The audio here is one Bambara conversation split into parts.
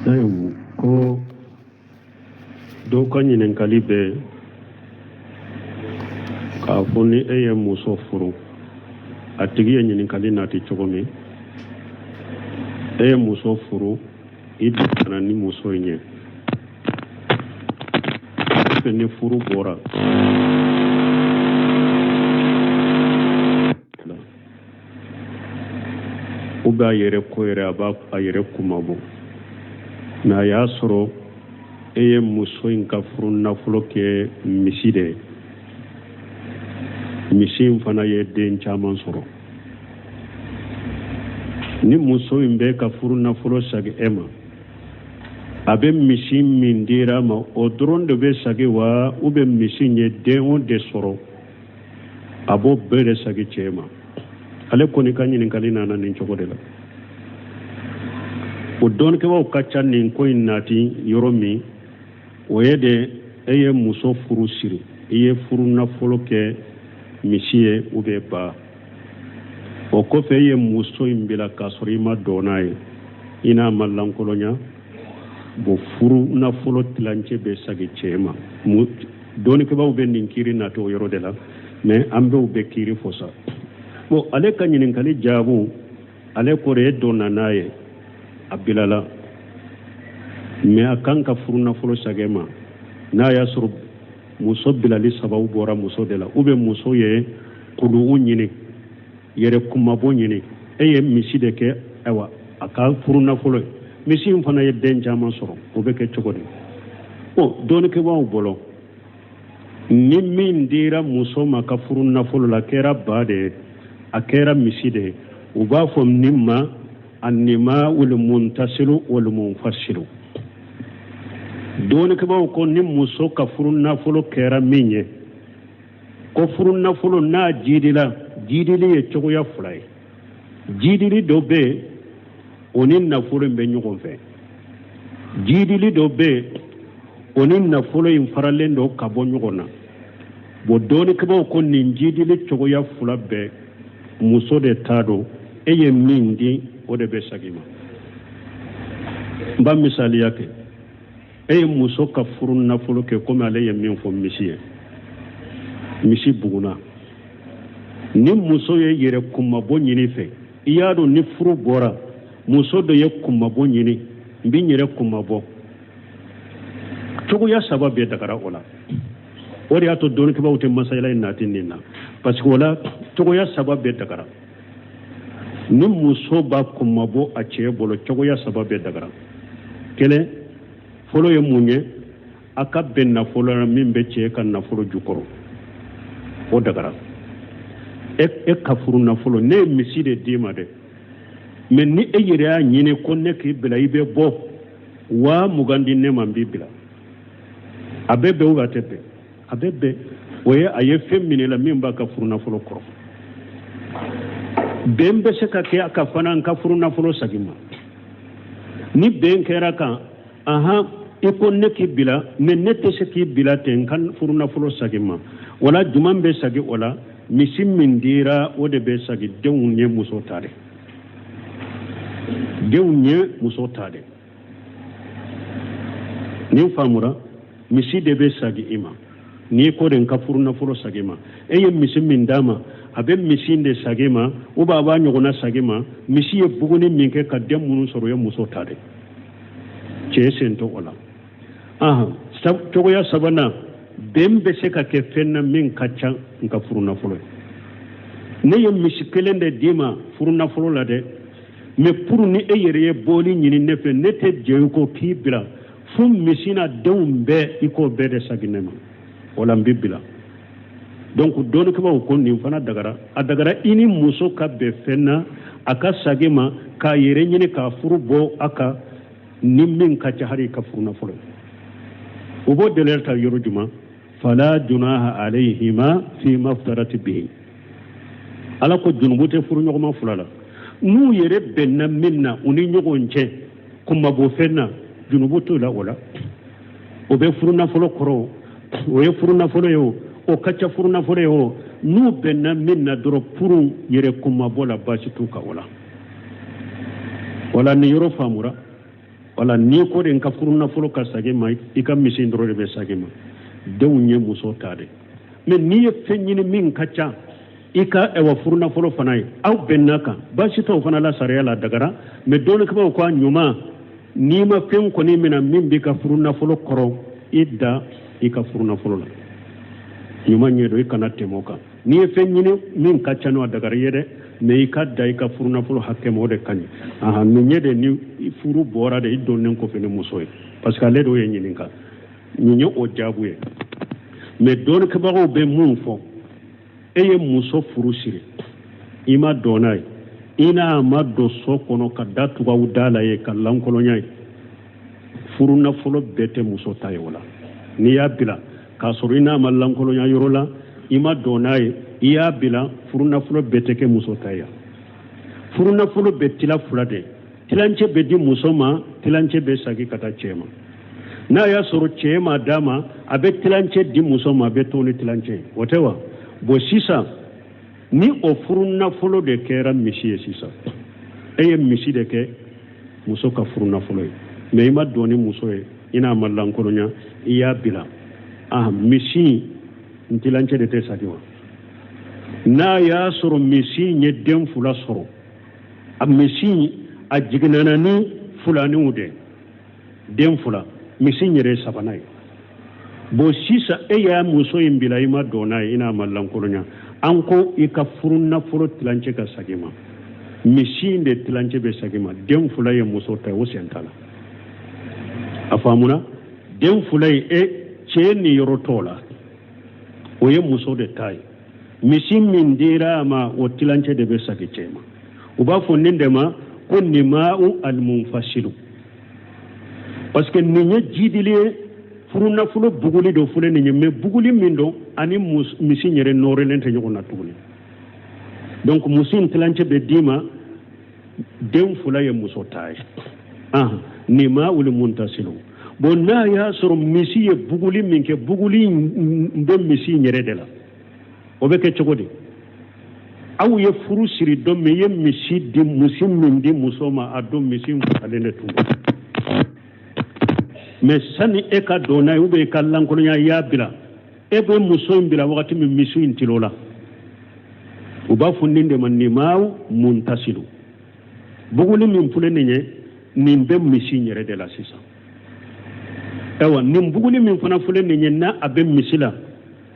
Ayiwa, ko dɔw ka ɲininkali bɛ k'a fɔ ni e ye muso furu, a tigi ye ɲininkali nati cogo min, e ye muso furu, i donna ni muso in ye ni furu bɔra, u b'a yɛrɛ ko yɛrɛ, a b'a a yɛrɛ kunmabɔ, mais a y'a sɔrɔ e ye muso in ka furu nafolo kɛ misi de ye, misi in fana ye den caman sɔrɔ. Ni muso in bɛ ka furu nafolo sagi e ma, a bɛ misi min dira a ma, o dɔrɔn de bɛ sagi wa, ou bien misi in ye den o de sɔrɔ, a b'o bɛɛ de sagi cɛ ma? Ale kɔni ka ɲininkali nana nin cogo de la. O dɔnnikɛbaaw ka ca nin ko in nati yɔrɔ min, o ye de e ye muso furu siri, i ye furu nafolo kɛ misi ye ou bien ba, o kɔfɛ e ye muso in bila k'a sɔrɔ i ma dɔn n'a ye, i n'a ma lankolonya. Bon, furu nafolo tilancɛ bɛ sagi cɛ ma. Dɔnnikɛbaaw bɛ nin kiiri nati o yɔrɔ de la, mais an bɛw bɛ kiiri fɔ sa. Bon, ale ka ɲininkali jaabu, ale ko de e donna n'a ye, a bilala, mais a kan ka furu nafolo sagi ma, n'a y'a sɔrɔ muso bilali sababu bɔra muso de la, ou bien muso ye kulu'u ɲini, yɛrɛ kunmabɔ ɲini, e ye misi de kɛ, ayiwa, a ka furu nafolo ye, misi in fana ye den caman sɔrɔ, o bɛ kɛ cogo di? Bon, dɔnnikɛbaaw bolo, ni min dira muso ma ka furu nafolo la, a kɛra ba de ye, a kɛra misi de ye, u b'a fɔ nin ma annima'ul muntasilu wal munfasilu. Dɔnnikɛbaaw ko ni muso ka furu nafolo kɛra min ye, ko furu nafolo n'a jiidila, jiidili ye cogoya fila ye. Jiidili dɔ bɛ yen, o ni nafolo in bɛ ɲɔgɔn fɛ. Jiidili dɔ bɛ yen, o ni nafolo in faralen don ka bɔ ɲɔgɔn na. Bon, dɔnnikɛbaaw ko nin jiidili cogoya fila bɛɛ, muso de ta don, e ye min di, o de bɛ segin ma. N b'a misaliya kɛ, e ye muso ka furu nafolo kɛ komi ale ye min fɔ, misi ye, misi buguna. Ni muso ye yɛrɛ kunmabɔ ɲini fɛ, i y'a dɔn ni furu bɔra, muso dɔ ye kunmabɔ ɲini, n bɛ n yɛrɛ kunmabɔ, cogoya saba bɛɛ dagara o la. O de y'a to dɔnnikɛbaaw tɛ masayala in nati nin na, parce que o la cogoya saba bɛɛ dagara. Ni muso b'a kunmabɔ a cɛ bolo, cogoya saba bɛɛ dagara. Kelen fɔlɔ ye mun ye? A ka bɛn nafolo la min bɛ cɛ ka nafolo jukɔrɔ, o dagara. E ka furu nafolo, ne ye misi de d'i ma dɛ, mais ni e yɛrɛ y'a ɲini ko ne k'i bila, i bɛ bɔ, 20.000 di ne ma, n b'i bila. A bɛ bɛn ou a tɛ bɛn? A bɛ bɛn. O ye a ye fɛn minɛ la min b'a ka furu nafolo kɔrɔ. Bɛn bɛ se ka kɛ a ka fana n ka furu nafolo segin ma. Ni bɛn kɛra kan, ahan, i ko ne k'i bila, mais ne tɛ se k'i bila ten, n ka furu nafolo segin ma. Wala jumɛn bɛ segin o la? Misi min dira, o de bɛ segin. Denw ye muso ta de, denw ye muso ta de. Nin faamura, misi de bɛ segin i ma. N'i ko de n ka furu nafolo segin ma, e ye misi min d'a ma, a bɛ misi de segin ma, ou bien a b'a ɲɔgɔnna segin ma. Misi ye buguni min kɛ ka den minnu sɔrɔ, o ye muso ta de, cɛ sen t'o la. Ahan, cogoya sabanan, bɛn bɛ se ka kɛ fɛn na min ka ca n ka furu nafolo ye. Ne ye misi kelen de d'i ma furu nafolo la dɛ, mais pour ni e yɛrɛ ye bɔli ɲini ne fɛ, ne tɛ jɛ i ko k'i bila fo misi n'a denw bɛɛ, i k'o bɛɛ de segin ne ma, o la n b'i bila. Donc dɔnnikɛbaaw ko nin fana dagara. A dagara i ni muso ka bɛn fɛn na, a ka segin ma k'a yɛrɛ ɲini k'a furu bɔ a kan ni min ka ca hali i ka furu nafolo ye. U b'o dalilu ta yɔrɔ jumɛn? Fala junaha alayhima fi maftarat bihi. Ala ko junubu tɛ furu ɲɔgɔnma fila la n'u yɛrɛ bɛnna min na u ni ɲɔgɔn cɛ kunmabɔ fɛn na, junubu t'o la. O la o bɛ furu nafolo kɔrɔ, o ye furu nafolo ye, o o ka ca furu nafolo ye, o n'u bɛnna min na dɔrɔn pour yɛrɛ kunmabɔ la, baasi t'u kan o la. Wala nin yɔrɔ faamura. Wala n'i ko de n ka furu nafolo ka sagin ma, i ka misi dɔrɔn de bɛ sagin ma, denw ye muso ta de. Mais n'i ye fɛn ɲini min ka ca i ka ɛwa furu nafolo fana ye, aw bɛnn'a kan, baasi t'o fana la, sariya la dagara. Mais dɔnnikɛbaaw ko a ɲuman, n'i ma fɛn kɔni minɛ min b'i ka furu nafolo kɔrɔ, i da i ka furu nafolo la, ɲuman ɲɛ don, i kana tɛmɛ o kan. N'i ye fɛn ɲini min ka ca n'o, a dagara i ye dɛ, mais i ka da i ka furu nafolo hakɛ ma, o de ka ɲi. Ahan, nin ye de ni furu bɔra de, i donnen kɔfɛ ni muso ye, parce que ale de y'o ɲininka, nin ye o jaabu ye. Mais dɔnnikɛbagaw bɛ mun fɔ? E ye muso furu siri, i ma don n'a ye, i n'a ma don so kɔnɔ ka da tugu aw da la ye ka lankolonya ye, furu nafolo bɛɛ tɛ muso ta ye. O la n'i y'a bila k'a sɔrɔ i n'a ma lankolonya yɔrɔ la, i ma don n'a ye, i y'a bila, furu nafolo bɛɛ tɛ kɛ muso ta ye. Furu nafolo bɛ tila fila de, tilancɛ bɛ di muso ma, tilancɛ bɛ sagin ka taa cɛ ma. N'a y'a sɔrɔ cɛ ma d'a ma, a bɛ tilancɛ di muso ma, a bɛ to ni tilancɛ ye, o tɛ wa? Bon, sisan ni o furu nafolo de kɛra misi ye sisan, e ye misi de kɛ muso ka furu nafolo ye, mais i ma don ni muso ye, i n'a ma lankolonya, i y'a bila, ah, misi n tilancɛ de tɛ sagi wa? N'a y'a sɔrɔ misi ye den fila sɔrɔ, a misi a jiginnana ni fulaniw de den fila, misi yɛrɛ ye sabanan ye. Bon, sisan e y'a muso in bila, i ma don n'a ye, i n'a ma lankolonya, an ko i ka furu nafolo tilancɛ ka sagin ma, misi in de tilancɛ bɛ sagin ma, den fila ye muso ta ye, o sen t'a la. A faamuna? Den fila ye, e cɛ niyɔrɔ t'o la, o ye muso de ta ye. Misi min dira a ma, o tilancɛ de bɛ sagi cɛ ma. U b'a fɔ nin de ma ko nima'u almunfasilu, parce que nin ye jidili ye, furunafolo buguli don filɛ nin ye, mais buguli min don, ani misi yɛrɛ nɔrɔlen tɛ ɲɔgɔn na tuguni. Donc muso in tilancɛ bɛ d'i ma, den fila ye muso ta ye, ah, nima'ul muntasilu. Bon, n'a y'a sɔrɔ misi ye buguli min kɛ, buguli bɛ misi yɛrɛ de la, o bɛ kɛ cogo di? Aw ye furu siri don min, i ye misi di, misi min di muso ma, a don misi fasalen de tun don. Mais sani e ka don n'a ye, ou bien i ka lankolonya, i y'a bila, e bɛ muso in bila wagati min, misi in tilo la, u b'a fɔ nin de ma nimaaw muntasilu. Buguli min filɛ nin ye, nin bɛ misi yɛrɛ de la sisan. Ayiwa, nin buguli min fana filɛ nin ye, n'a a bɛ misi la,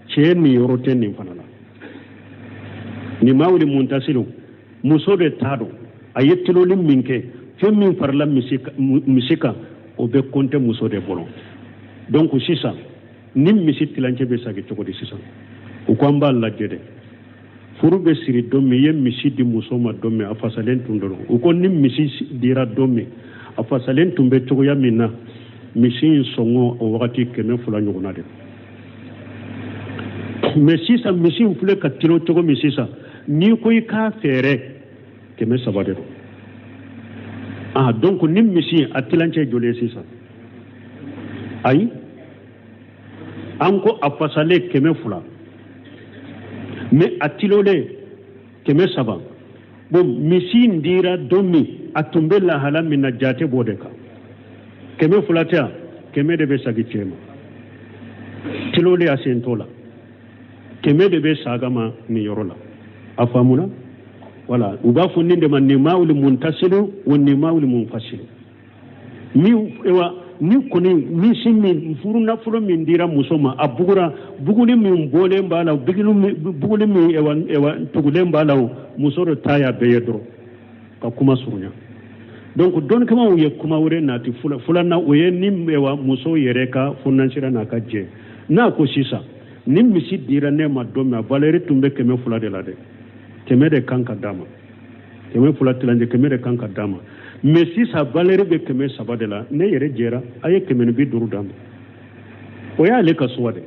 cɛ niyɔrɔ tɛ nin fana la. Nimawuli muntasilu, muso de ta don. A ye tiloli min kɛ, fɛn min farala misi kan, o bɛ kɔnte muso de bolo. Donc sisan ni misi tilancɛ bɛ sagi cogo di sisan? U ko an b'a lajɛ dɛ. Furu bɛ siri don min, i ye misi di muso ma don min, a fasalen tun don. U ko ni misi dira don min, a fasalen tun bɛ cogoya min na, misi in sɔngɔ o wagati 200 ɲɔgɔnna de. Mais sisan misi in filɛ ka tilo cogo min sisan, n'i ko i k'a feere, 300 de don. Ah, donc ni misi a tilancɛ joli ye sisan? Ayi, an ko a fasalen 200, mais a tilolen 300. Bon, misi in dira don min, a tun bɛ lahala min na, jate b'o de kan. 200 tɛ yan, 100 de bɛ sagi cɛ ma, tilolen a sen t'o la, 100 de bɛ saga ma nin yɔrɔ la. A faamuna? Wala u b'a fɔ nin de ma nimawul muntasilu wa nimawul munfasilu. Min wa ni kɔni misi min furu nafolo min dira muso ma, a bugura, buguli min bɔlen b'a la, buguli min ewa ewa tugulen b'a la, o muso de ta y'a bɛɛ ye dɔrɔn, ka kuma surunya. Donc dɔnnikɛbaaw ye kuma wɛrɛ nati filanan, o ye ni ewa muso yɛrɛ ka funansira n'a ka jɛ n'a ko sisan ni misi dira ne ma don min, a valeur tun bɛ 200 de la dɛ, 100 de kan ka d'a ma, 200 tilancɛ 100 de kan ka d'a ma, mais sisan valeur bɛ 300 de la, ne yɛrɛ jɛra, a ye 150 d'a ma, o y'ale ka choix de.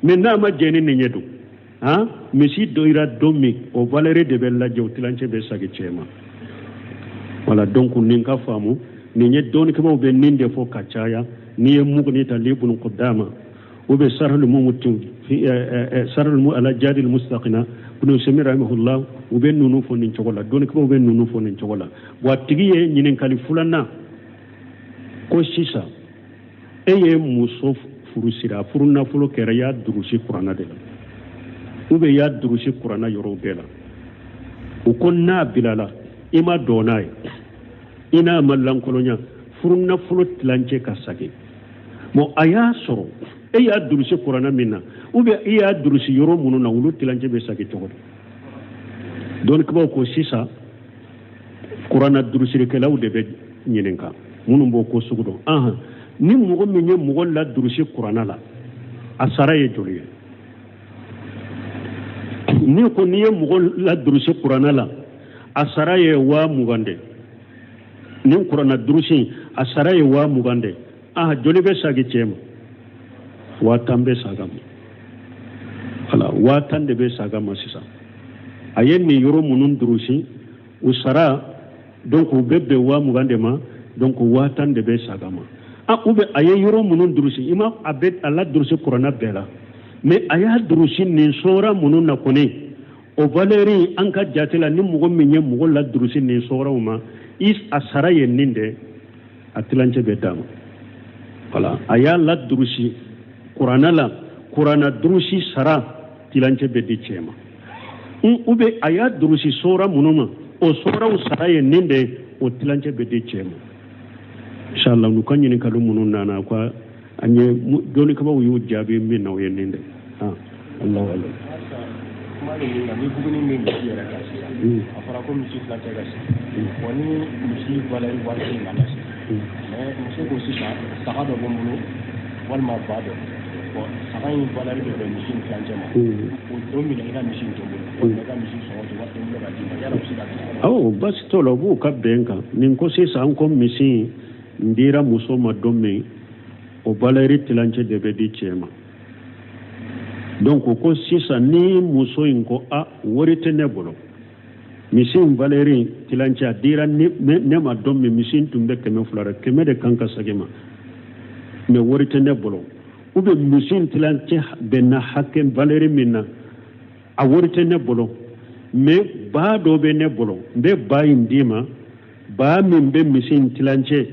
Mais n'a ma jɛ ni nin ye dun, han, misi dira don min, o valeur de bɛ lajɛ, o tilancɛ bɛ sagi cɛ ma. Wala donc nin ka faamu, nin ye dɔnnikɛbaaw bɛ nin de fɔ ka caya. N'i ye Muguni ta libunu Kudama, u bɛ sarhul mumti sarhul ala jadil mustaqina Ibn Usaymin rahimahullah, u bɛ ninnu fɔ nin cogo la, dɔnnikɛbaaw bɛ ninnu fɔ nin cogo la. Wa tigi ye ɲininkali filanan, Ko sisan e ye muso furu siri, a furu nafolo kɛra i y'a durusi kuranna de la ou bien i y'a durusi kuranna yɔrɔw bɛɛ la. U ko n'a bilala i ma dɔn n'a ye, i n'a ma lankolonya, furu nafolo tilancɛ ka sagin. Bon, a y'a sɔrɔ e y'a durusi kuranna min na ou bien i y'a durusi yɔrɔ minnu na, olu tilancɛ bɛ sagin cogo di? Dɔnnikɛbaaw ko sisan kuranna durusirikɛlaw de bɛ ɲininka, minnu b'o ko sugu dɔn. Ahan, ni mɔgɔ min ye mɔgɔ ladurusi kuranna la, a sara ye joli ye? Ni ko n'i ye mɔgɔ ladurusi kuranna la, a sara ye 20,000 de. Nin kuranna durusi, a sara ye 20,000 de. Aha, joli bɛ sagi cɛ ma? 10,000 bɛ sag'a ma. Wala, 10,000 de bɛ sag'a ma. Sisan a ye nin yɔrɔ minnu durusi, u sara, donc u bɛ bɛn 20,000 de ma, donc 10,000 de bɛ sag'a ma. Ah, ou bien a ye yɔrɔ minnu durusi, i ma a bɛ a la durusi kuranna bɛɛ la, mais a y'a durusi nin sɔra minnu na kɔni, o valeur an ka jate la, ni mɔgɔ min ye mɔgɔ la durusi nin sɔraw ma, i a sara ye nin de, a tilancɛ bɛ d'a ma. Wala, a y'a la durusi kuranna la, kuranna durusi sara tilancɛ bɛ di cɛ ma. Ou bien a y'a durusi sɔra minnu ma, o sɔraw sara ye nin de, o tilancɛ bɛ di cɛ ma. Inshallah, n'u ka ɲininkali minnu nana, ko an ye dɔnnikɛbaaw y'u jaabi min na, o ye nin de. Ah, Allahu alam. Kuma de min kan, ni buguni bɛ misi yɛrɛ kan sisan, a fɔra ko misi fila tɛ ka sigi. Bon, ni misi valeur wari tɛ nana sisan, mais muso ko sisan saga dɔ bɛ n bolo walima ba dɔ. Bon, saga in valeur bɛ bɛn misi in tilancɛ ma, o minɛ i ka misi in to n bolo, walima i ka misi sɔngɔ to, wari tɛ n bolo ka d'i ma. Yala o bɛ se ka kɛ? Awɔ, baasi t'o la, u b'u ka bɛn kan. Nin ko sisan an ko misi in dira muso ma don min, o valeur tilancɛ de bɛ di cɛ ma. Donc ko sisan ni muso in ko a wari tɛ ne bolo, misi in valeur tilancɛ a dira ne ma don min, misi in tun bɛ 200 la, 100 de kan ka segin ma, mais wari tɛ ne bolo. Ou bien misi in tilancɛ bɛnna hakɛ valeur min na, a wari tɛ ne bolo, mais ba dɔ bɛ ne bolo, n bɛ ba in d'i ma, ba min bɛ misi in tilancɛ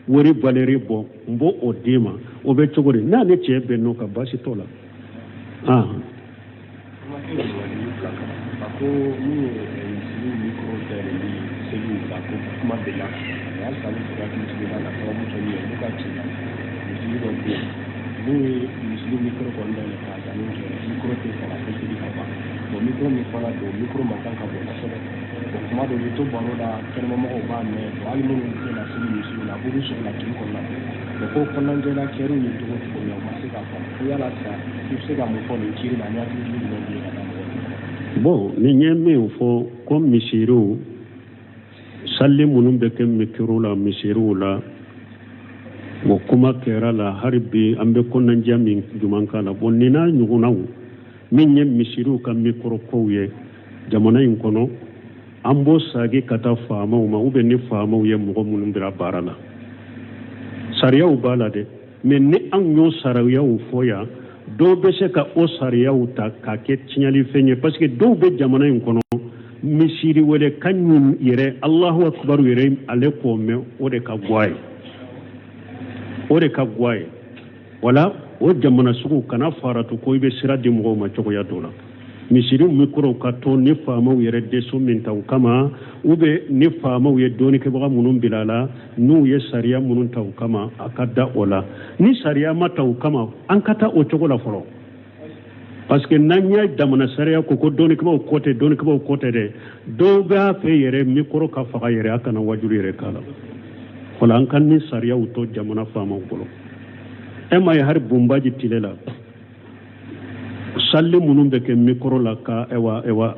wari valeur bɔ, n b'o o d'i ma. O bɛ cogo di? N'a ni cɛ bɛnn'o kan, baasi t'o la. Ah. A ko min ye misiri micro dayɛlɛli seliw la, ko kuma bɛ la, mais halisa ne fɛ hakili sigi la ka sababu kɛ min ye, olu ka ci la misiri dɔ bɛ yen, n'u ye misiri micro kɔni dayɛlɛ k'a danni kɛ, micro tɛ faga fo seli ka ban. Bon, micro min fana don, micro mankan ka bon kosɛbɛ. Bon, kuma dɔw i bɛ to baro la, kɛnɛmamɔgɔw b'a mɛn. Bon, hali minnu tɛ na seli misiri la, a b'olu sɔrɔ la kin kɔnɔna na. Bon, ko kɔnɔnajɛla kɛr'u ye cogo cogo, mais u ma se k'a faamu. Ko yala sisan i bɛ se ka mun fɔ nin kiri la, ni hakili jumɛn bɛ yen ka da mɔgɔw ma? Bon, nin ye min fɔ ko misiriw sali minnu bɛ kɛ micro la misiriw la, o kuma kɛra la, hali bi an bɛ kɔnɔnajɛ min juman k'a la. Bon, nin n'a ɲɔgɔnnaw min ye misiriw ka micro kow ye jamana in kɔnɔ, an b'o sagi ka taa faamaw ma, ou bien ni faamaw ye mɔgɔ minnu bila baara la, sariyaw b'a la dɛ. Mais ni anw y'o sariyaw fɔ yan, dɔw bɛ se ka o sariyaw ta k'a kɛ tiɲɛlifɛn ye, parce que dɔw bɛ jamana in kɔnɔ, misiri wele kan ɲin yɛrɛ, Alahu akubaru yɛrɛ, ale k'o mɛn, o de ka go a ye, o de ka go a ye. Wala o jamana sugu kana faratu ko i bɛ sira di mɔgɔw ma cogoya dɔ la. Misiri microw ka to ni faamaw yɛrɛ décision min ta u kama, ou bien ni faamaw ye dɔɔnikɛbaga minnu bila a la, n'u ye sariya minnu ta u kama, a ka da o la. Ni sariya ma ta u kama, an ka taa o cogo la fɔlɔ, parce que n'an ye jamana sariya ko ko dɔɔnikɛbaaw kɔ tɛ, dɔɔnikɛbaaw kɔ tɛ dɛ, dɔw b'a fɛ yɛrɛ micro ka faga yɛrɛ, a kana wajulu yɛrɛ k'a la. Wala an ka ni sariyaw to jamana faamaw bolo. E m'a ye hali bunbaji tile la, salli minnu bɛ kɛ micro la ka ɛwa ɛwa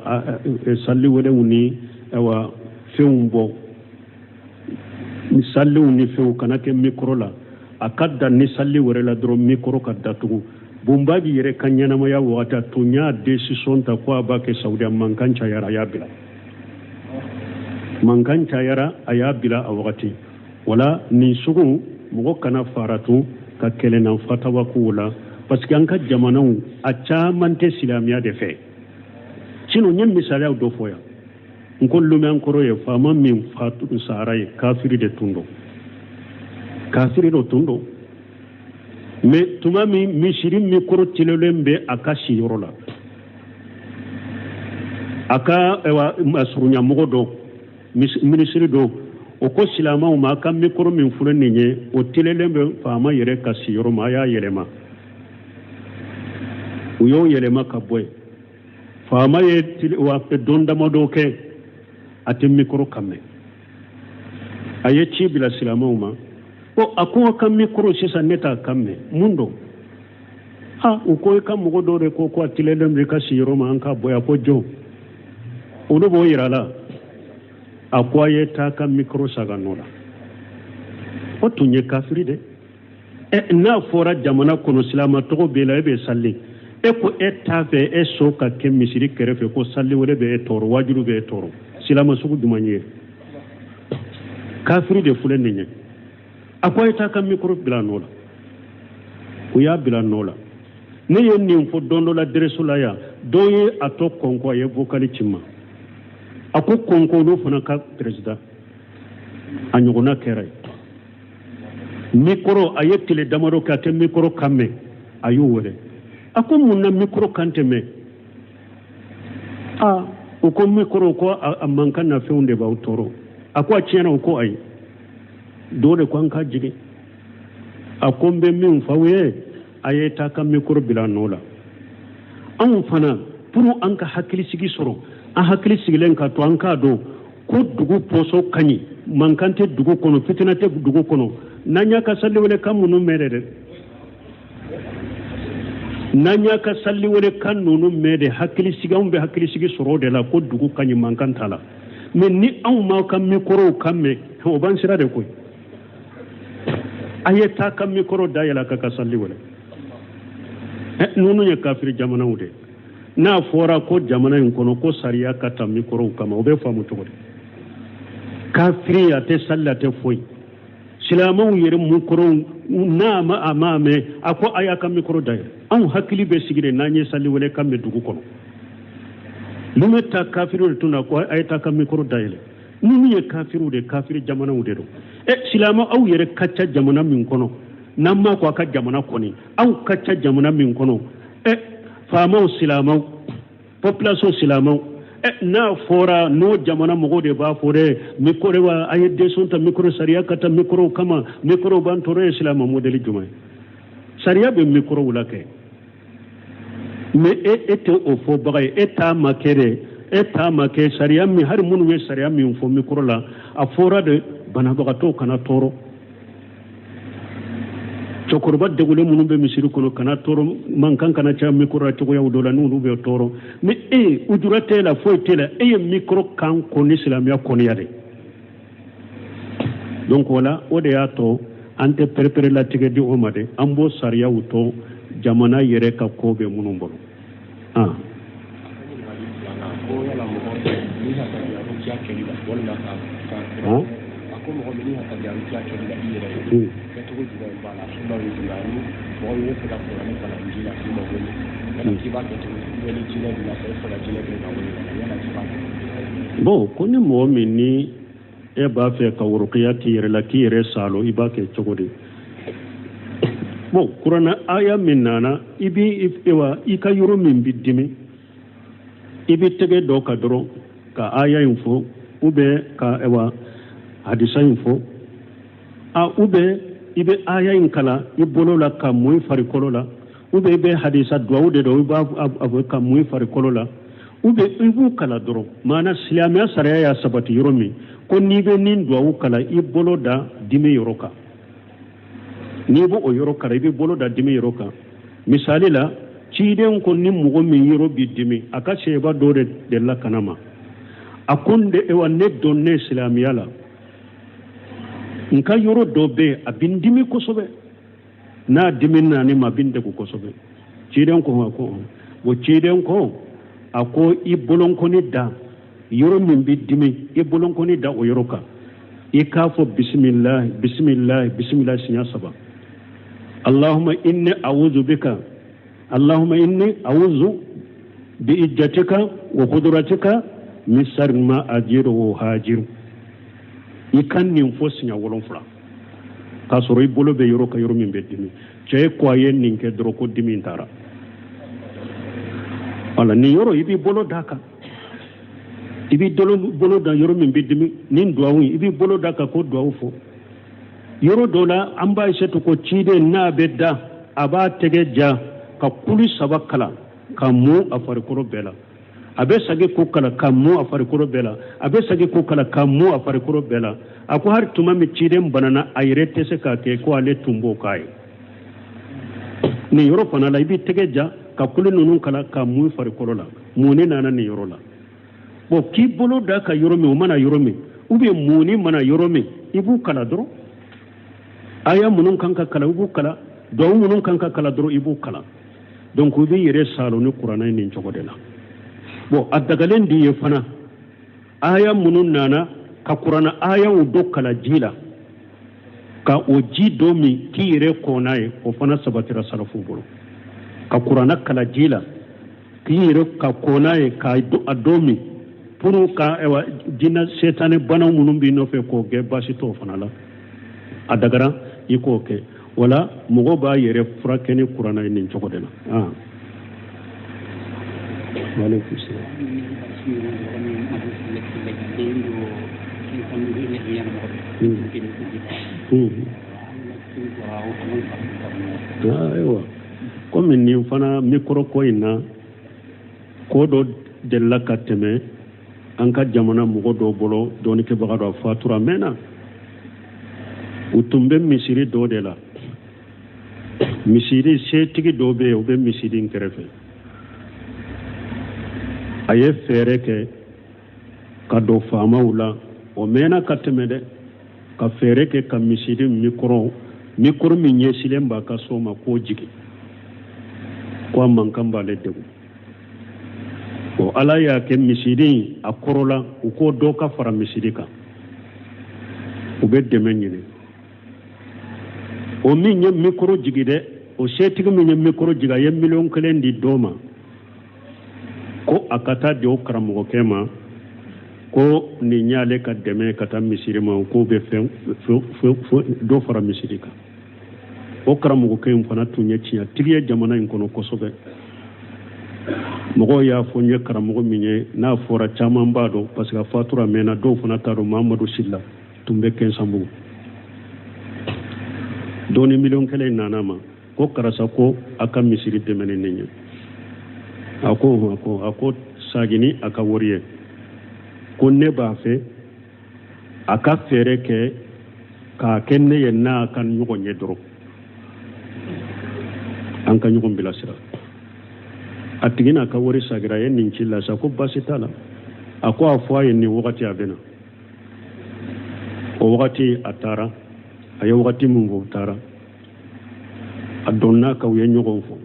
salli wɛrɛw ni ɛwa fɛnw bɔ, ni salliw ni fɛnw kana kɛ micro la, a ka dan ni salli wɛrɛ la dɔrɔn micro ka datugu. Bunbaji yɛrɛ ka ɲɛnamaya wagati, a tun y'a décision ta ko a b'a kɛ Saudiya, mankan cayara, a y'a bila, mankan cayara, a y'a bila a wagati. Wala nin sugu mɔgɔ kana faratu ka kɛlɛnan fatawa kow la, parce que an ka jamanaw a caman tɛ silamɛya de fɛ. Sinon n ye misaliyaw dɔ fɔ yan, n ko Lomé an kɔrɔ ye faama min fatu sahara ye, kafiri de tun don. Kafiri dɔ tun don, mais tuma min misiri mikoro tilelen bɛ a ka siyɔrɔ la, a ka masurunya mɔgɔ dɔ, minisiri dɔ, o ko silamɛw ma, a ka mikoro min filɛ nin ye, o tilelen bɛ faama yɛrɛ ka siyɔrɔ ma, a y'a yɛlɛma. U y'o yɛlɛma ka bɔ yen. Faama ye don damadɔ kɛ, a tɛ mikoro kan mɛn. A ye ci bila silamɛw ma ko a ko a ka mikoro sisan ne t'a kan mɛn, mun don? A u ko i ka mɔgɔ dɔw de ko ko a tilelen bɛ i ka siyɔrɔ ma, an k'a bɔ yan. Ko jɔn olu b'o yira la? A ko a ye taa ka mikoro sagin a nɔ la. O tun ye kafiri de. Ɛ, n'a fɔra jamana kɔnɔ silama tɔgɔ b'e la, e bɛ sali, e ko e t'a fɛ e so ka kɛ misiri kɛrɛfɛ, ko sali wɛrɛ bɛ e tɔɔrɔ, wajibi bɛ e tɔɔrɔ. Silama sugu jumɛn ye? Kafiri de filɛ nin ye. A ko a ye taa ka mikoro bila nɔ la. U y'a bila nɔ la. Ne ye nin fɔ don dɔ la dɛrɛso la yan, dɔ ye a to kɔnko, a ye vokali ci n ma. A ko kɔnko olu fana ka peresidan a ɲɔgɔnna kɛra yen. Mikoro, a ye tile damadɔ kɛ a tɛ mikoro kan mɛn. A y'u wele, a ko mun na mikoro kan tɛ mɛn? A u ko mikoro ko a mankan na fɛnw de b'aw tɔɔrɔ. A ko a tiɲɛna? U ko ayi, dɔw de ko an ka jigin. A ko n bɛ min f'aw ye, a ye taa ka mikoro bila nɔ la. Anw fana, pour an ka hakilisigi sɔrɔ, an hakili sigilen ka to, an k'a dɔn ko dugu pɔsɔ ka ɲi, mankan tɛ dugu kɔnɔ, fitina tɛ dugu kɔnɔ. N'an y'a ka saliwele kan minnu mɛn dɛ, n'an y'a ka saliwele kan ninnu mɛn de, hakilisigi, anw bɛ hakilisigi sɔrɔ o de la ko dugu ka ɲi, mankan t'a la. Mais ni anw m'aw ka mikorow kan mɛn, o b'an sira de koyi. A ye taa ka mikoro dayɛlɛ ka sali wele. Ninnu ye kafiri jamanaw de. N'a fɔra ko jamana in kɔnɔ ko sariya ka ta mikorow kama, o bɛ faamu cogo di? Kafiri a tɛ sali, a tɛ foyi. Silamɛw yɛrɛ mikorow n'a ma a ma mɛn, a ko a y'a ka mikoro dayɛlɛ. Anw hakili bɛ sigi de n'an ye sali wele kan mɛn dugu kɔnɔ. Mun bɛ taa kafiriw de tun na ko a ye taa ka mikoro dayɛlɛ? Ninnu ye kafiriw de, kafiri jamanaw de don. Ɛ, silamɛ aw yɛrɛ ka ca jamana min kɔnɔ, n'an m'a ko a ka jamana kɔni, aw ka ca jamana min kɔnɔ, ɛ, faamaw silamɛw, population silamɛw, ɛ, n'a fɔra n'o jamana mɔgɔw de b'a fɔ dɛ, mikoro wa, a ye décision ta mikoro, sariya ka ta mikorow kama, mikorow b'an tɔɔrɔ, ye silamɛ modèle jumɛn ye? Sariya bɛ mikorow la kɛ, mais e tɛ o fɔbaga ye. E t'a ma kɛ dɛ, e t'a ma kɛ sariya min, hali minnu ye sariya min fɔ mikoro la, a fɔra de banabagatɔw kana tɔɔrɔ, cɛkɔrɔba degulen minnu bɛ misiri kɔnɔ kana tɔɔrɔ, mankan kana caya mikoro la cogoyaw dɔ la n'olu bɛ tɔɔrɔ. Mais e ujura t'e la, foyi t'e la, e ye mikoro kan kɔn ni silamɛya kɔniya de. Donc o la, o de y'a to an tɛ perepere latigɛ di o ma dɛ, an b'o sariyaw to jamana yɛrɛ ka ko bɛ minnu bolo. Ah. Ko yala mɔgɔ ni ka rukiya kɛli la, walima ka a ko mɔgɔ min ni ka rukiya kɛli la i yɛrɛ ye, kɛcogo jumɛn b'a la, sunnaw ye jumɛn, ani mɔgɔ min bɛ fɛ ka kuranɛ kalan ji la k'i mago ɲɛ, yala k'i b'a kɛ cogo di, ni jinɛ b'i la, e fɛ ka jinɛ kɛ ka wele, yala k'i b'a kɛ? Bon, ko ni mɔgɔ min ni e b'a fɛ ka rukiya k'i yɛrɛ la, k'i yɛrɛ salo, i b'a kɛ cogo di? Bon, kuranɛ aya min nana, i bi i ka yɔrɔ min bi dimi, i bɛ tɛgɛ dɔ ka dɔrɔn ka aya in fɔ, ou bien ka hadisa in fɔ, a ou bien i bɛ aya in kalan i bolo la ka mun i farikolo la, ou bien i bɛ hadisa duwawu de dɔn, i b'a fɔ ka mun i farikolo la, ou bien i b'u kalan dɔrɔn. Maana silamɛya sariya y'a sabati yɔrɔ min ko n'i bɛ nin duwawu kalan, i bolo da dimi yɔrɔ kan. N'i b'o yɔrɔ kalan, i bɛ bolo da dimi yɔrɔ kan. Misali la, ciden ko ni mɔgɔ min yɔrɔ b'i dimi, a ka sɛba dɔ de delila ka na ma, a ko ne donnen silamɛya la, n ka yɔrɔ dɔ bɛ yen, a bɛ n dimi kosɛbɛ, n'a dimi nana ne ma, a bɛ n degun kosɛbɛ. Ciden ko a ko o ciden ko a ko i bolonkɔni da yɔrɔ min bɛ dimi, i bolonkɔni da o yɔrɔ kan, i k'a fɔ bisimilahi bisimilahi bisimilahi siɲɛ 3, allahumma inni a'udhu bika, allahumma inni a'udhu bi ijjatika wa qudratika min sharri ma ajiru wa hajiru. I ka nin fɔ siɲɛ 7. K'a sɔrɔ i bolo bɛ yɔrɔ kan yɔrɔ min bɛ dimi. Cɛ ko a ye nin kɛ dɔrɔn ko dimi taara. Wala nin yɔrɔ i b'i bolo d'a kan, i b'i bolo da yɔrɔ min bɛ dimi ni duwawu i b'i bolo d'a kan ko duwawu fɔ. Yɔrɔ dɔ la an ba Aïssatou ko ciden n'a bɛ da a b'a tɛgɛ ja ka kulu saba kalan ka mu a farikolo bɛɛ la. A bɛ sagi k'o kalan ka mu a farikolo bɛɛ la. A bɛ sagi k'o kalan ka mu a farikolo bɛɛ la. A ko hali tuma min ciden banana a yɛrɛ tɛ se k'a kɛ ko ale tun b'o k'a ye. Nin yɔrɔ fana la i b'i tɛgɛ ja ka kulu ninnu kalan ka mu farikolo la. Munni nana nin yɔrɔ la. Bon k'i bolo da ka yɔrɔ min o mana yɔrɔ min ou bien munni mana yɔrɔ min i b'u kalan dɔrɔn. Aya minnu kan ka kalan i b'u kalan, duwawu minnu kan ka kalan dɔrɔn i b'u kalan. Donc i b'i yɛrɛ saalo ni kuranɛ ye nin cogo de la. Bon a dagalen d'i ye fana aya minnu nana ka kuranɛ ayaw dɔ kalan ji la ka o ji dɔ min k'i yɛrɛ ko n'a ye, o fana sabatira salafu bolo. Ka kuranɛ kalan ji la k'i yɛrɛ ka ko n'a ye k'a a dɔ min pour ka ayiwa jinɛ setanɛ banaw minnu b'i nɔfɛ k'o gɛn, baasi t'o fana la. A dagara i k'o kɛ. Wala mɔgɔ b'a yɛrɛ furakɛ ni kuranɛ ye nin cogo de la. Waaleykum salaam. Ayiwa komi nin fana mikoro ko in na ko dɔ delila ka tɛmɛ an ka jamana mɔgɔ dɔw bolo, dɔnnikɛbaga dɔ fatura mɛnna. U tun bɛ misiri dɔ de la. Misiri setigi dɔ bɛ yen, o bɛ misiri in kɛrɛfɛ. A ye fɛɛrɛ kɛ ka don faamaw la, o mɛnna ka tɛmɛ dɛ, ka fɛɛrɛ kɛ ka misiri mikoro min ɲɛsilen b'a ka so ma k'o jigin, ko a mankan b'ale degun. O Ala y'a kɛ misiri a kɔrɔla, u ko dɔ ka fara misiri kan, u bɛ dɛmɛ ɲini. O min ye mikoro jigi dɛ, o setigi min ye mikoro jigi, a ye 1,000,000 di dɔ ma ko a ka taa di o karamɔgɔkɛ ma, ko nin y'ale ka dɛmɛ ka taa misiri ma, k'o bɛ fɛn dɔ fara misiri kan. O karamɔgɔkɛ in fana tun ye tiɲɛtigi ye jamana in kɔnɔ kosɛbɛ. Mɔgɔw y'a fɔ n ye karamɔgɔ min ye, n'a fɔra caman b'a dɔn parce que a fatura mɛnna, dɔw fana t'a dɔn. Mamadu Sila tun bɛ Kɛnsanbugu. Dɔɔni 1,000,000 nana ma ko karisa ko a ka misiri dɛmɛ ni nin ye. A ko a ko sagini a ka wari ye, ko ne b'a fɛ a ka fɛɛrɛ kɛ k'a kɛ ne ye n'a ka ɲɔgɔn ye dɔrɔn, an ka ɲɔgɔn bilasira. A tigi n'a ka wari sagira, a ye nin ci la sa, ko baasi t'a la. A ko a fɔ a ye nin wagati a bɛ na. O wagati a taara, a ye wagati min fɔ o taara. A donna ka u ye ɲɔgɔn fɔ.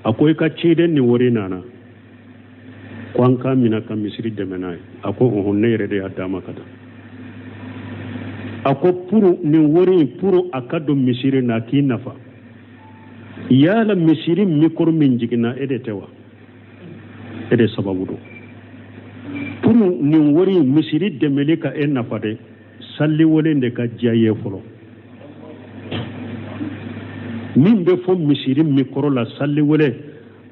A ko i ka ciden ni wari nana ko an k'a minɛ ka misiri dɛmɛ n'a ye. A ko ɔhɔn, ne yɛrɛ de y'a d'a ma ka taa. A ko pour nin wari in, pour a ka don misiri na k'i nafa, yala misiri mikoro min jiginna e de tɛ wa? E de sababu don. Pour nin wari in misiri dɛmɛli ka e nafa dɛ, sali wele de ka diya i ye fɔlɔ. Min bɛ fɔ misiri mikoro la, sali wele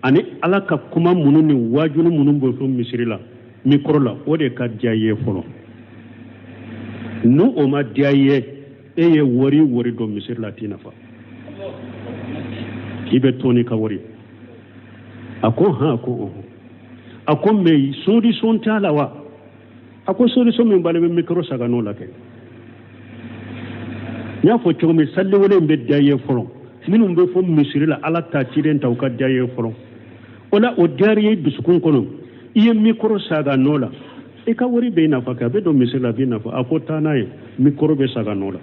ani Ala ka kuma minnu ni waajuli minnu bɛ fɔ misiri la mikoro la, o de ka diya i ye fɔlɔ. N'o o ma diya i ye, e ye wari don misiri la, a t'i nafa, i bɛ to n'i ka wari. A ko han, a ko ɔhɔn. A ko mais solution t'a la wa? A ko solution min b'ale bɛ mikoro saga n'o la kɛ. N y'a fɔ cogo min, sali wele in bɛ diya i ye fɔlɔ. Minnu bɛ fɔ misiri la, Ala ta ciden ta, u ka diya i ye fɔlɔ. O la o diyara i ye dusukun kɔnɔ, i ye mikoro saga n'o la, i ka wari bɛ i nafa kɛ, a bɛ don misiri la, a b'i nafa. A ko taa n'a ye, mikoro bɛ saga n'o la.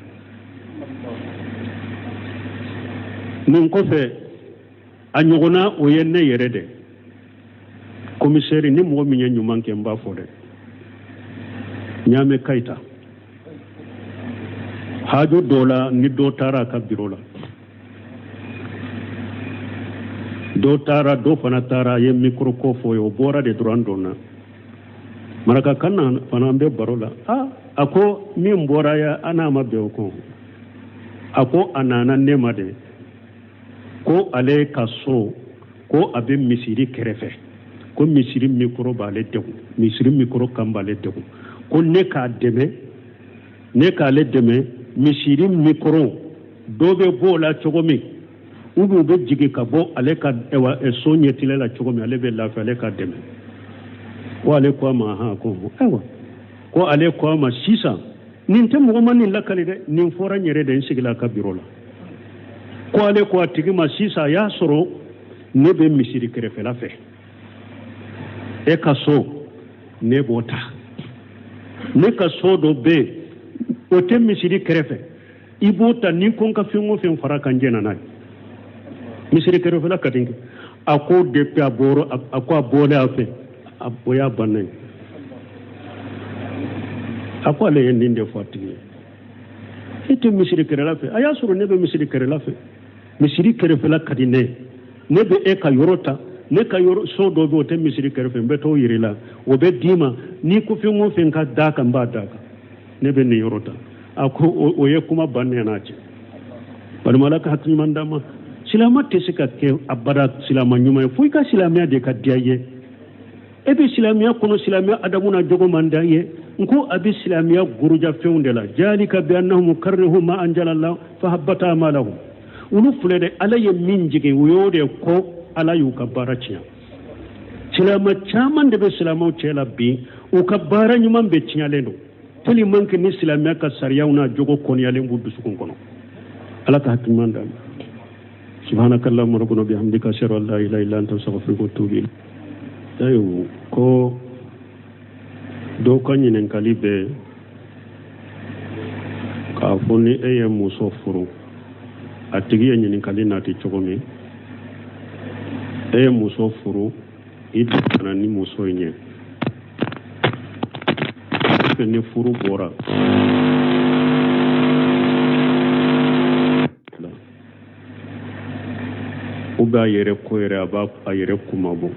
Nin kɔfɛ a ɲɔgɔnna o ye ne yɛrɛ de komisɛri, ni mɔgɔ min ye ɲuman kɛ n b'a fɔ dɛ. Ɲaamɛ Kayita hajo dɔ la, ni dɔ taara a ka biro la, dɔ taara, dɔ fana taara, a ye mikoro ko fɔ ye, o bɔra de dɔrɔn an donna marakakan na fana, an bɛ baro la. A ko min bɔra ya, an n'a ma bɛn o kɔ. A ko a nana ne ma de ko ale ka so ko a bɛ misiri kɛrɛfɛ, ko misiri mikoro b'ale degun, misiri mikoro kan b'ale degun, ko ne k'a dɛmɛ, ne k'ale dɛmɛ misiri mikoro dɔ bɛ b'o la cogo min, ou bien u bɛ jigin ka bɔ ale ka so ɲɛtile la cogo min, ale bɛ lafiya, ale k'a dɛmɛ. Ko ale ko a ma han, ko ayiwa, ko ale ko a ma sisan nin tɛ mɔgɔ ma nin lakali dɛ, nin fɔra n yɛrɛ de, n sigila a ka biro la. Ko ale ko a tigi ma sisan a y'a sɔrɔ ne bɛ misiri kɛrɛfɛla fɛ, e ka so ne b'o ta, ne ka so dɔ bɛ yen o tɛ misiri kɛrɛfɛ, i b'o ta, ni ko n ka fɛn o fɛn fara kan jɛna n'a ye, misiri kɛrɛfɛla ka di. A ko depuis a bɔra, a ko a bɔlen a fɛ, o y'a bannen ye. A ko ale ye nin de fɔ a tigi ye, e tɛ misiri kɛrɛla fɛ, a y'a sɔrɔ ne bɛ misiri kɛrɛla fɛ, misiri kɛrɛfɛla ka di ne ye, ne bɛ e ka yɔrɔ ta, ne ka yɔrɔ so dɔ bɛ o tɛ misiri kɛrɛfɛ, n bɛ t'o yir'i la, o bɛ d'i ma, n'i ko fɛn o fɛn ka d'a kan n b'a d'a kan, ne bɛ nin yɔrɔ ta. A ko o ye kuma bannen n'a cɛ. Balima, Ala ka hakili ɲuman d'an ma. Silamɛ tɛ se ka kɛ abada silamɛ ɲuman ye fo i ka silamɛya de ka diya i ye. E bɛ silamɛya kɔnɔ, silamɛya adamu n'a jogo man d'a ye. N ko a bɛ silamɛya buruja fɛnw de la. Jalika bi annahum karihu ma anzala fa habata amalahum. Olu filɛ dɛ, Ala ye min jigin u y'o de ko, Ala y'u ka baara tiɲɛ. Silamɛ caman de bɛ silamɛw cɛ la bi, u ka baara ɲuman bɛɛ tiɲɛlen don tellement que ni silamɛya ka sariyaw n'a jogo kɔniyalen b'u dusukun kɔnɔ. Ala ka hakili ɲuman d'an ma. Subhanaka allahumma rabbana bihamdika, ashhadu an la ilaha illa anta, astaghfiruka wa atubu ilayk. Ayiwa, ko dɔw ka ɲininkali bɛ k'a fɔ ni e ye muso furu, a tigi ye ɲininkali nati cogo min, e ye muso furu, i donna ni muso in ye, ni furu bɔra u b'a yɛrɛ ko yɛrɛ, a b'a a yɛrɛ kunmabɔ,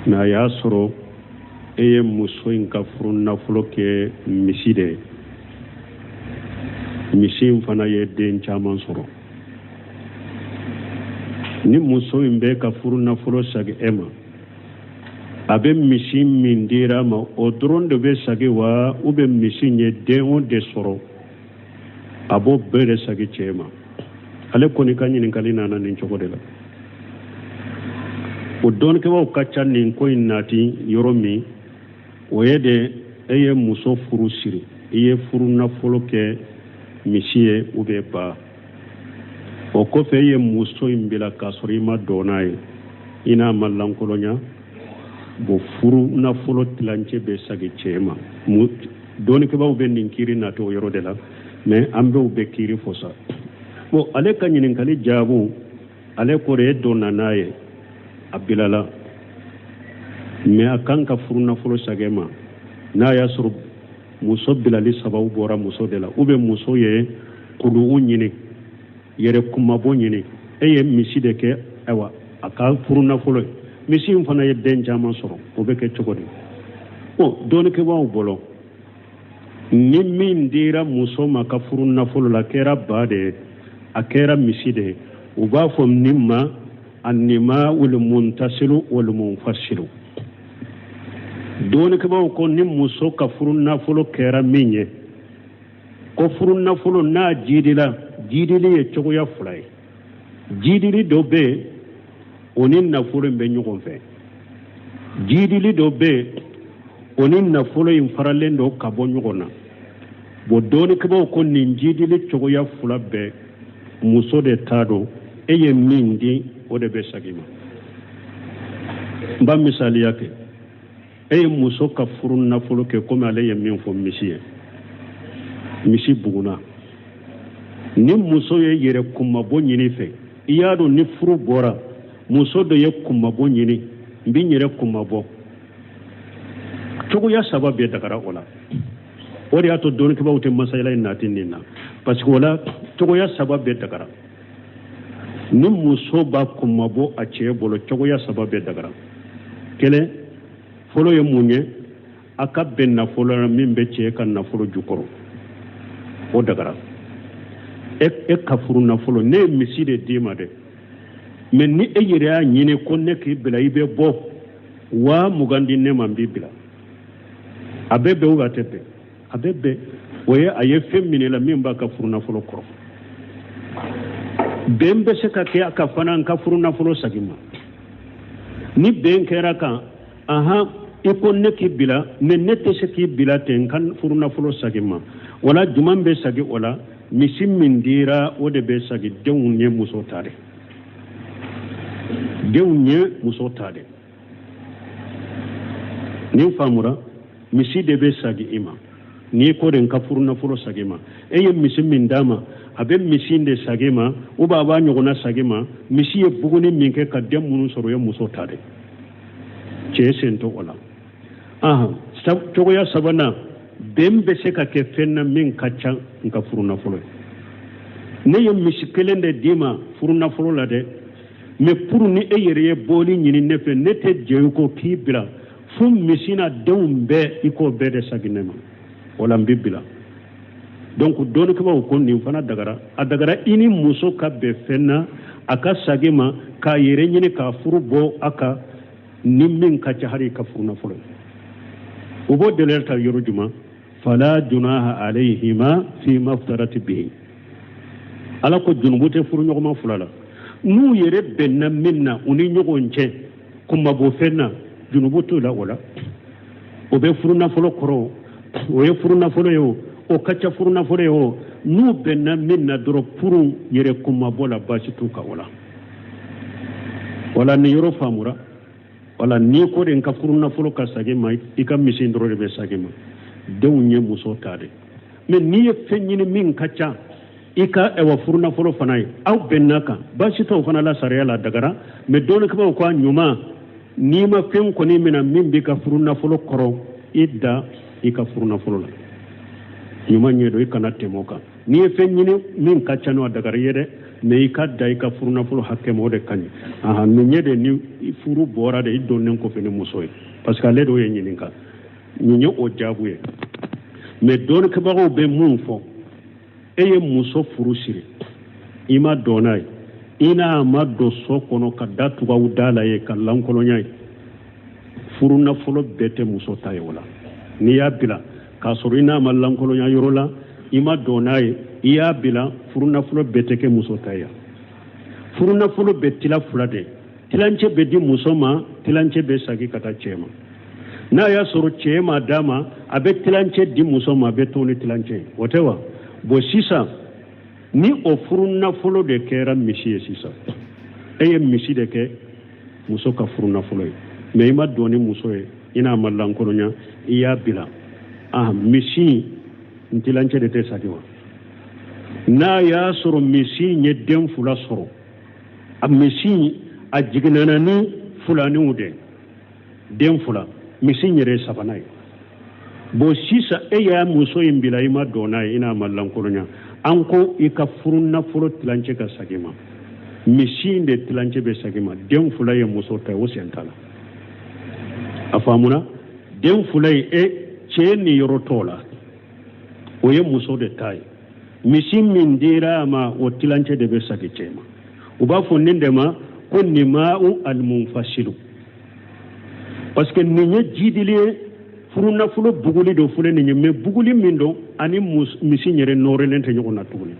mais a y'a sɔrɔ e ye muso in ka furu nafolo kɛ misi de ye, misi in fana ye den caman sɔrɔ. Ni muso in bɛ ka furu nafolo sagi e ma, a bɛ misi min dira ma, o dɔrɔn de bɛ sagi wa, ou bien misi in ye den o de sɔrɔ, a b'o bɛɛ de sagi cɛ ma? Ale kɔni ka ɲininkali nana nin cogo de la. O dɔnnikɛbaaw ka ca nin ko in nati yɔrɔ min, o ye de e ye muso furu siri, i ye furu nafolo kɛ misi ye ou bien ba, o kɔfɛ e ye muso in bila k'a sɔrɔ i ma dɔn n'a ye, i n'a ma lankolonya, bon furu nafolo tilancɛ bɛ sagi cɛ ma. Dɔnnikɛbaaw bɛ nin kiiri nati o yɔrɔ de la, mais an bɛw bɛ kiiri fɔ sa. Bon, ale ka ɲininkali jaabu, ale ko de e donna n'a ye, a bilala, mais a kan ka furu nafolo sagɛ ma, n'a y'a sɔrɔ muso bilali sababu bɔra muso de la, ou bien muso ye kuluw ɲini, yɛrɛ kunmabɔ ɲini, e ye misi de kɛ ayiwa a ka furu nafolo ye, misi in fana ye den caman sɔrɔ, o bɛ kɛ cogo di? Bon, dɔnnikɛbaaw bolo, ni min dira muso ma ka furu nafolo la, a kɛra ba de ye, a kɛra misi de ye, u b'a fɔ nin ma annima wal muntasilu wal munfasilu. Dɔnnikɛbaaw ko ni muso ka furu nafolo kɛra min ye, ko furu nafolo n'a jiidila, jiidili ye cogoya fila ye. Jiidili dɔ bɛ yen, o ni nafolo in bɛ ɲɔgɔn fɛ. Jiidili dɔ bɛ yen, o ni nafolo in faralen don ka bɔ ɲɔgɔn na. Bon, dɔnnikɛbaaw ko nin jiidili cogoya fila bɛɛ muso de ta don, e ye min di o de bɛ segin ma. N b'a misaliya kɛ, e ye muso ka furu nafolo kɛ komi ale ye min fɔ misi ye, misi bugunna. Ni muso ye yɛrɛ kunmabɔ ɲini fɛ, i y'a dɔn ni furu bɔra, muso dɔ ye kunmabɔ ɲini, n bɛ n yɛrɛ kunmabɔ, cogoya saba bɛɛ dagara o la. O de y'a to dɔnnikɛbaaw tɛ masayala in nati nin na, parce que o la cogoya saba bɛɛ dagara. Ni muso b'a kunmabɔ a cɛ bolo, cogoya saba bɛɛ dagara. Kelen fɔlɔ ye mun ye? A ka bɛn nafolo la min bɛ cɛ ka nafolo jukɔrɔ, o dagara. E ka furu nafolo, ne ye misi de d'i ma dɛ, mais ni e yɛrɛ y'a ɲini ko ne k'i bila, i bɛ bɔ 20.000 di ne ma, n b'i bila. A bɛ bɛn ou a tɛ bɛn? A bɛ bɛn. O ye a ye fɛn minɛ la min b'a ka furunafolo kɔrɔ. Bɛn bɛ se ka kɛ a kan fana n ka furunafolo sagin ma. Ni bɛn kɛra kan, ahan, i ko ne k'i bila, mais ne tɛ se k'i bila ten, n ka furunafolo sagin ma. Wala jumɛn bɛ sagi o la? Misi min dira, o de bɛ sagi. Denw ye muso ta de, denw ye muso ta de. Nin faamura? Misi de bɛ sagi i ma. N'i ko de n ka furunafolo sagi ma, e ye misi min d'a ma, a bɛ misi de sagi ma, ou bien a b'a ɲɔgɔnna sagi ma. Misi ye buguni min kɛ ka den minnu sɔrɔ, o ye muso ta de, cɛ sen t'o la. Ahan, cogoya sabanan, bɛn bɛ se ka kɛ fɛn na min ka ca n ka furunafolo ye. Ne ye misi kelen de d'i ma furunafolo la dɛ, mais pour ni e yɛrɛ ye bɔli ɲini ne fɛ, ne tɛ jɛ i ko k'i bila fo misi n'a denw bɛɛ, i k'o bɛɛ de sagi ne ma, wala n b'i bila. Donc dɔnnikɛbaaw ko nin fana dagara. A dagara i ni muso ka bɛn fɛn na, a ka sagi ma k'a yɛrɛ ɲini k'a furu bɔ a kan ni min ka ca hali i ka furunafolo ye. U b'o dalilu ta yɔrɔ jumɛn? Fala junaha alayhima fi maftarat bihi. Ala ko junubu tɛ furuɲɔgɔnma fila la n'u yɛrɛ bɛnna min na u ni ɲɔgɔn cɛ kunmabɔ fɛn na, junubu t'o la. O la o bɛ furunafolo kɔrɔ, o ye furunafolo ye, o o ka ca furunafolo ye, o n'u bɛnna min na dɔrɔn pour yɛrɛ kunmabɔ la, baasi t'u kan o la. Wala nin yɔrɔ faamura? Wala n'i ko de n ka furunafolo ka sagin ma, i ka misi dɔrɔn de bɛ sagin ma, denw ye muso ta de. Mais n'i ye fɛn ɲini min ka ca i ka ɛwà furunafolo fana ye, aw bɛnna kan, baasi t'o fana la sariya la, dagara. Mais dɔnnikɛbaaw ko a ɲuman, n'i ma fɛn kɔni minɛ min b'i ka furunafolo kɔrɔ, i da i ka furunafolo la. Ɲuman ɲɛ don, i kana tɛmɛ o kan. N'i ye fɛn ɲini min ka ca n'o, a dagara i ye dɛ, mais i ka da i ka furunafolo hakɛ ma, o de ka ɲi. Ahan, nin ye de ni furu bɔra de, i donnen kɔfɛ ni muso ye, parce que ale de ye ɲininka, nin ye o jaabu ye. Mais dɔnnikɛbagaw bɛ mun fɔ? E ye muso furu siri, i ma dɔn n'a ye, i n'a ma don so kɔnɔ ka da tugu aw da la ye ka lankolonya ye, furu nafolo bɛɛ tɛ muso ta ye o la. N'i y'a bila k'a sɔrɔ i n'a ma lankolonya yɔrɔ la, i ma dɔn n'a ye, i y'a bila, furu nafolo bɛɛ tɛ kɛ muso ta ye. Furu nafolo bɛ tila fila de, tilancɛ bɛ di muso ma, tilancɛ bɛ segin ka taa cɛ ma. N'a y'a sɔrɔ cɛ ma d'a ma, a bɛ tilancɛ di muso ma, a bɛ to ni tilancɛ ye, o tɛ wa? Bon, sisan ni o furu nafolo de kɛra misi ye sisan, e ye misi de kɛ muso ka furu nafolo ye, mais i ma dɔn ni muso ye, i n'a ma lankolonya, i y'a bila, ah, misi n tilancɛ de tɛ sagi wa? N'a y'a sɔrɔ misi ye den fila sɔrɔ, a misi a jiginnana ni fulaniw de den fila, misi yɛrɛ ye sabanan ye. Bon, sisan e y'a muso in bila, i ma dɔn n'a ye, i n'a ma lankolonya, an ko i ka furu nafolo tilancɛ ka segin ma, misi in de tilancɛ bɛ segin ma, den fila ye muso ta ye, o sen t'a la. A faamuna? Den fila ye, e cɛ ni yɔrɔ t'o la, o ye muso de ta ye. Misi min dira a ma, o tilancɛ de bɛ segin cɛ ma. U b'a fɔ nin de ma ko nima'u almunfasilu, parce que nin ye jidili ye, furunafolo buguli don filɛ nin ye, mais buguli min don ani misi yɛrɛ nɔrɔlen tɛ ɲɔgɔn na tuguni.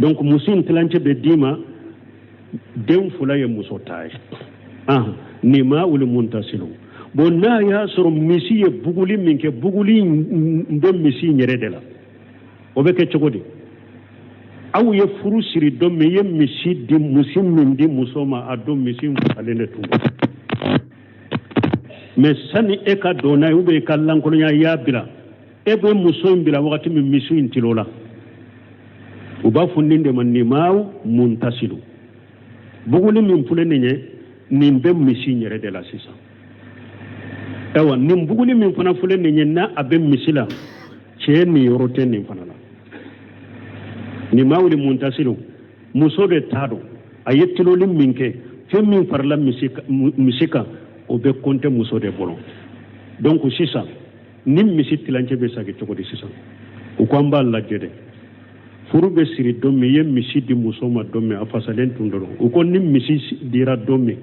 Donc muso in tilancɛ bɛ d'i ma, den fila ye muso ta ye, ah, nima'ul muntasilu. Bon, n'a y'a sɔrɔ misi ye buguli min kɛ, buguli bɛ misi yɛrɛ de la, o bɛ kɛ cogo di? Aw ye furu siri don min, i ye misi di, misi min di muso ma, a don misi falen de tun don. Mais sani e ka don n'a ye ou bien i ka lankolonya, i y'a bila, e bɛ muso in bila wagati min, misi in tilo la. U b'a fɔ nin de ma nimaaw muntasilu. Buguli min filɛ nin ye, nin bɛ misi yɛrɛ de la sisan. Ayiwa, nin buguli min fana filɛ nin ye, n'a a bɛ misi la, cɛ nin yɔrɔ tɛ nin fana la. Nimawuli muntasilu, muso de ta don. A ye tiloli min kɛ, fɛn min farala misi kan, o bɛ kɔnte muso de bolo. Donc sisan ni misi tilancɛ bɛ sagi cogo di sisan? U ko an b'a lajɛ dɛ. Furu bɛ siri don min, i ye misi di muso ma don min, a fasalen tun don. U ko ni misi dira don min,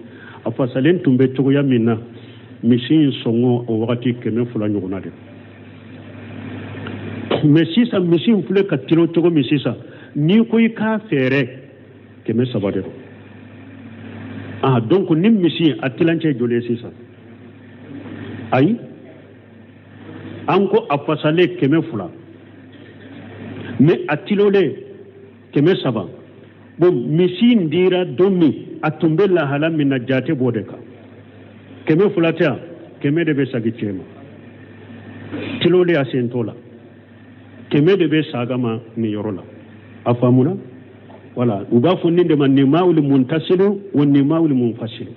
a fasalen tun bɛ cogoya min na, misi in sɔngɔ o wagati 200 ɲɔgɔnna de. Mais sisan misi in filɛ ka tilo cogo min sisan, n'i ko i k'a feere, 300 de don. Ah, donc ni misi a tilancɛ joli ye sisan? Ayi, an ko a fasalen 200, mais a tilolen 300. Bon, misi in dira don min, a tun bɛ lahala min na, jate b'o de kan. 200 tɛ yan, 100 de bɛ sagi cɛ ma. Tilolen a sen t'o la, 100 de bɛ saga ma nin yɔrɔ la. A faamuna? Wala u b'a fɔ nin de ma nimawul muntasilu wa nimawul munfasilu.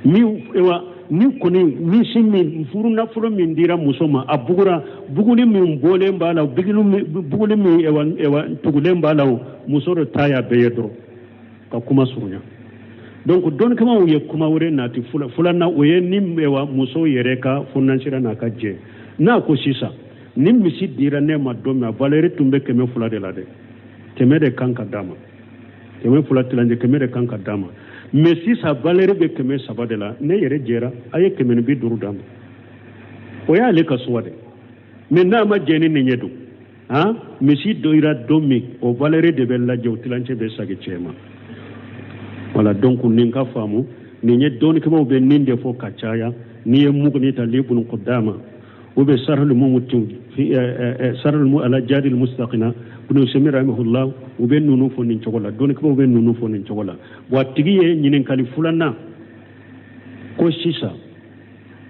Min wa ni kɔni misi min furu nafolo min dira muso ma, a bugura, buguli min bɔlen b'a la, buguli min ewa ewa tugulen b'a la, o muso de ta y'a bɛɛ ye dɔrɔn ka kuma surunya. Donc dɔnnikɛbaaw ye kuma wɛrɛ nati filanan, o ye ni ewa muso yɛrɛ ka funansira n'a ka jɛ n'a ko sisan ni misi dira ne ma don min, a valeur tun bɛ 200 de la dɛ, 100 de kan ka d'a ma, 200 tilancɛ 100 de kan ka d'a ma, mais sisan valeur bɛ 300 de la, ne yɛrɛ jɛra, a ye 150 d'a ma. O y'ale ka choix de. Mais n'a ma jɛ ni nin ye dun, han, misi dira don min, o valeur de bɛ lajɛ, o tilancɛ bɛ sagi cɛ ma. Wala donc nin ka faamu, nin ye dɔnnikɛbaaw bɛ nin de fɔ ka caya. N'i ye Muguni ta libunu Kudama, u bɛ sarhul mumti sarhul ala jadil mustaqina Ibn Usaymin rahimahullah, u bɛ ninnu fɔ nin cogo la, dɔnnikɛbaaw bɛ ninnu fɔ nin cogo la. Wa a tigi ye ɲininkali filanan ko sisan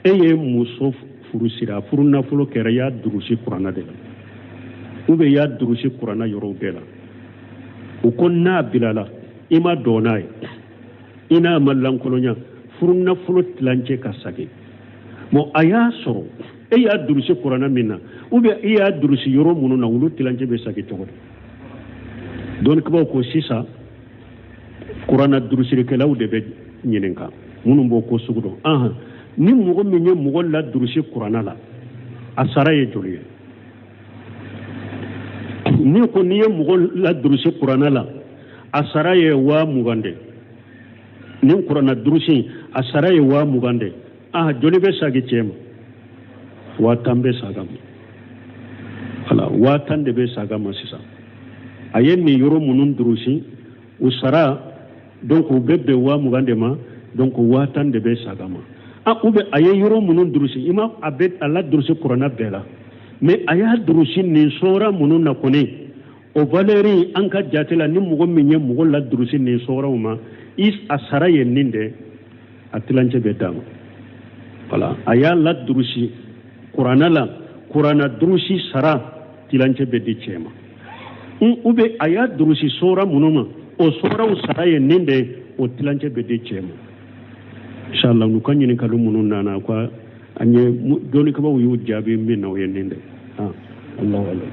e ye muso furu siri, a furu nafolo kɛra i y'a durusi kuranna de la, ou bien i y'a durusi kuranna yɔrɔw bɛɛ la. U ko n'a bilala i ma dɔn n'a ye, i n'a ma lankolonya, furu nafolo tilancɛ ka sagi. Bon, a y'a sɔrɔ e y'a durusi kuranna min na, ou bien i y'a durusi yɔrɔ minnu na, olu tilancɛ bɛ sagi cogo di? Dɔnnikɛbaaw ko sisan kuranna durusirikɛlaw de bɛ ɲininka, minnu b'o ko sugu dɔn. Ahan, ni mɔgɔ min ye mɔgɔ la durusi kuranna la, a sara ye joli ye? Ni ko n'i ye mɔgɔ la durusi kuranna la, a sara ye 20,000 de. Ni kuranna durusi a sara ye 20,000 de. Ah, joli bɛ sagi cɛ ma? 10,000 bɛ saga ma. Wala 10,000 de bɛ saga ma sisan. A ye nin yɔrɔ minnu durusi, u sara donc u bɛ bɛn 20,000 de ma, donc 10,000 de bɛ saga ma. Ah, ou bien a ye yɔrɔ minnu durusi, i ma a bɛ a la durusi kuranna bɛɛ la, mais a y'a durusi nin sɔra minnu na kɔni, o valeur an ka jate la, ni mɔgɔ min ye mɔgɔ la durusi nin sɔraw ma, i a sara ye nin de, a tilancɛ bɛ d'a ma. Wala a y'a la durusi kuranna la, kuranna durusi sara tilancɛ bɛ di cɛ ma. Ou bien a y'a durusi sɔra minnu ma, o sɔraw sara ye nin de, o tilancɛ bɛ di cɛ ma. Inshallah, n'u ka ɲininkali minnu nana, ko an ye dɔnnikɛbaaw y'u jaabi min na, o ye nin de. Ah, Allahu alam.